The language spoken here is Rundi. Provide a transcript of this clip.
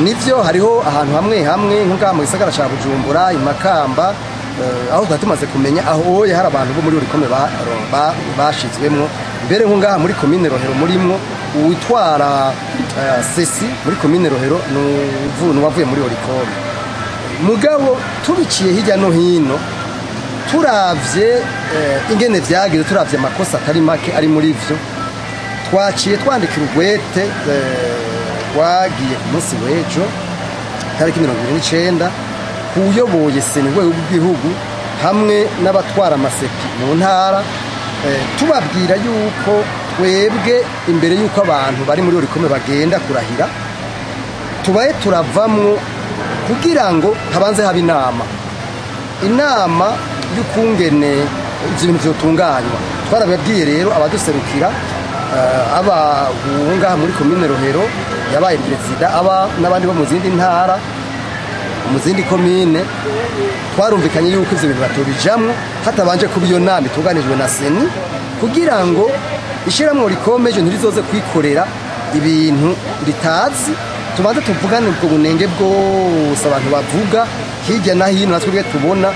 Nivyo, hariho ahantu hamwe hamwe nko ngaha mu gisagara ca Bujumbura, i Makamba, aho twari tumaze kumenya aho oye hari abantu bo muri Olucome bashizwemwo. Mbere nko ngaha muri komine Rohero, murimwo uwitwara CECI muri komine Rohero nuwavuye muri Olucome. Mugabo tubiciye hirya no hino, turavye ingene vyagize, turavye amakosa atari make ari muri vyo, twaciye twandikira urwete rwagiye ku munsi w'ejo tariki 29 kuyoboye CENI, urwego rw'igihugu, hamwe n'abatwara ama CEPI mu ntara, tubabwira yuko twebwe imbere yuko abantu bari muri Olucome bagenda kurahira, tubaye turavamwo kugira ngo habanze haba inama y'ukungene ivyo bintu vyotunganywa. Twarababwiye rero abaduserukira, aba ngaha muri komine Rohero yabaye perezida, aba n'abandi bo mu zindi ntara, mu zindi komine, twarumvikanye yuko ivyo bintu batobijamwo hatabanje kuba iyo nama itunganijwe na CENI, kugira ngo ishyirahamwe Olucome ejo ntirizoze kwikorera ibintu ritazi. Tubanze tuvugane ubwo bunenge bwose abantu bavuga hirya na hino, natwe tubona.